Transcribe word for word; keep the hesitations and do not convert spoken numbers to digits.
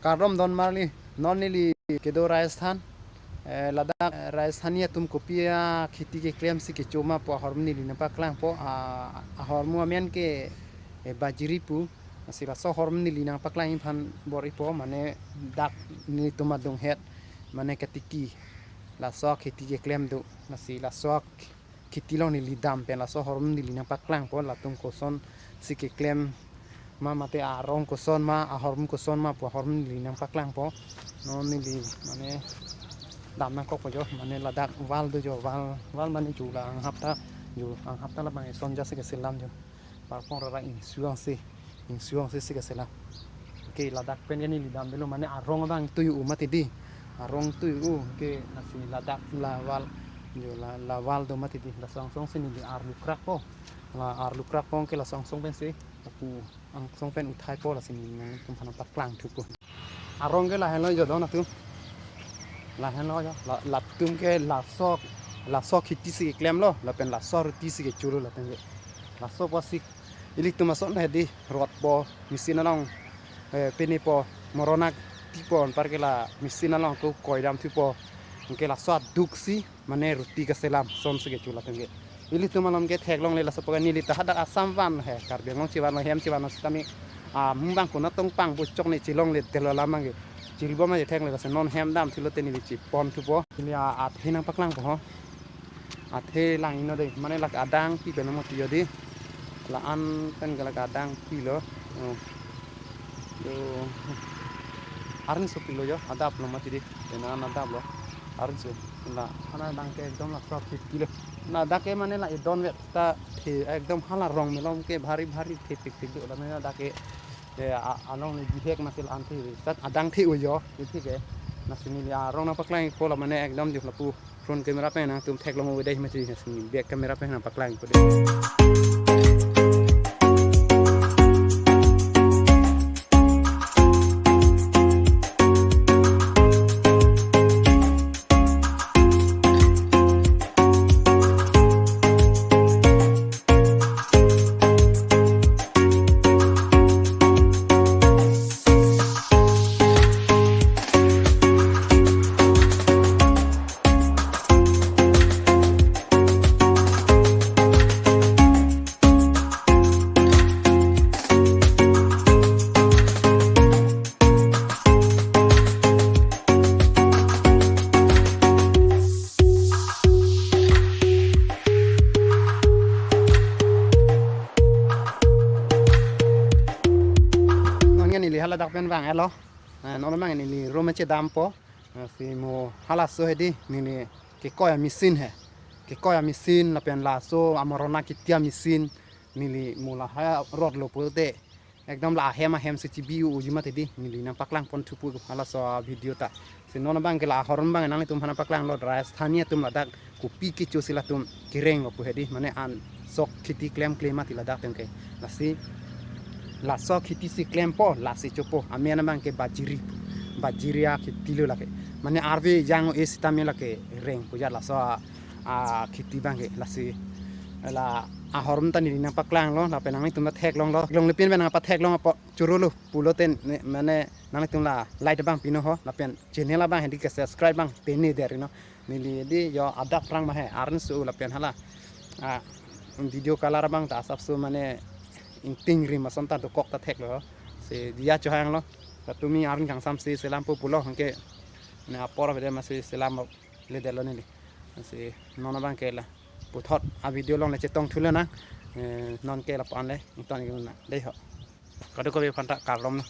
Kardom don marli, non neli kedo Rajasthan. Eh, ladak, eh, Rajasthani atum kopi akheti keklem si kecho ma pu ahormu neli nangpaklangpo. Ah, ahormu amen ke, eh, bajiri pu. Lasi laso ahormu neli nangpaklang aphan bor-ipo, mane dak nelitum adunghet, mane katiki. Laso akheti keklem do. Lasi laso akheti along neli dam pen laso ahormu neli nangpaklangpo, latum koson si keklem ma mate arong koson ma, ahormu koson ma pu ahormu neli nangpaklangpo. Non neli mane dam nangkokpo jo, mane ladak wall do jo, wall, wall mane ju la anghap ta, ju anghap ta labang eson ja si keselam jo. Parpong rara ingsuang si, ingsuang si si keselam. Anke ladak pen ke neli damdelo, mane arong abang tui-u mati di. Arong tui-u ke, lasi ladak la wall, jo la, la wall do mati di. Laso angsong si neli arlu krakpo. La arlu krakpo anke laso angsong pensi, lapu angsong pen uthaipo, lasi neli nangtumphan nangpaklang thupo. Arong ke lahenlo jo don atum. Lahenlo jo. La, latum ke laso, laso akheti si keklemlo, lapen laso aruti si kecholo latum ke. Laso apotsi ilitum ason hedi rodpo, machine along, eh, pinipo, morona tipo, anparke la machine along ko koidam thupo. Anke laso aduk si, mane aruti keselam ason si kecho latum ke. Ilitum alam ke theklongle, laso apot ke neli ta hadak Assam van he, Karbi Anglong chevanlo, hem chevanlo sitame, ah, mumbang konat tong pang buchok ne chelongledetlo alam abang ke. Chiribom aje theklongle, lasi non hem dam thulote neli chepon thupo. Neli a, athe nangpaklangpo ho. Athe lang-iknon dei, mane lake adang pi pen mo tiyo di. La-an pen ke lake adang pilo. Oh. Yo. Arni so pilo jo, adaplo mati di. Ena adaplo. Arni so. La, hana adang ke ekdom la prap pilo. Ladak ke mane la edon vet ta the ekdom hala rong malom ke bhari bhari thepik thepik do la mane ladak ke, eh, a-, along le bihek masi la-an the sat adang the-o jo, isi ke. Lasi neli arong nangpaklangpo la mane ekdom di lapu front camera pen nangtum theklong-o dei mati, lasi back camera pen nangpaklangpo dei. Non ke neli haladak pen vang-etlo. Eh, non abang neli room chedampo. Eh, si mo halaso hedi neli kekoi a-machine he. Kekoi a-machine lapen laso amorona kiti a-machine neli mo lahai rodlo pulote ekdom la ahem ahem si chibi-u uji mati di, neli nangpaklangpon thupo halaso a-video ta. Si non abang ke la ahormu abang nanglitum aphan nangpaklanglo, Rajasthani atum ladak kopi kecho si latum kerenglo pu hedi, mane an sok kheti klemkle mati ladak atum ke. Lasi laso kheti si klempo, lasi chopo. Amen abang ke bajiri, bajiri akheti lo lake. Mane arve jang-o-e sitame lake reng pu ja laso a, akheti abang ke. Lasi la ahormu ta neli nangpaklanglo, lapen nanglitum ta theklonglo. Theklongle pin pen nangpatheklong apot chorolo pulote ne, mane nanglitum la like abang pinon ho, lapen channel abang hedi ke subscribe abang pine der-iknon. Neli di jo adap rang ma he, arni so lapen hala. Ah, video color abang ta asapso mane ingting rim ason ta dokok ta theklo. Si diya chohanglo. Ta tumi arni kangsam si selampo pulo anke ne apor avede masi selamledetlo neli. Si non abang ke la puthot a-video along le chetong thulonang. Eh, non ke lapu-an le ington iknon dei ho. Kadokave aphan ta kardom lo.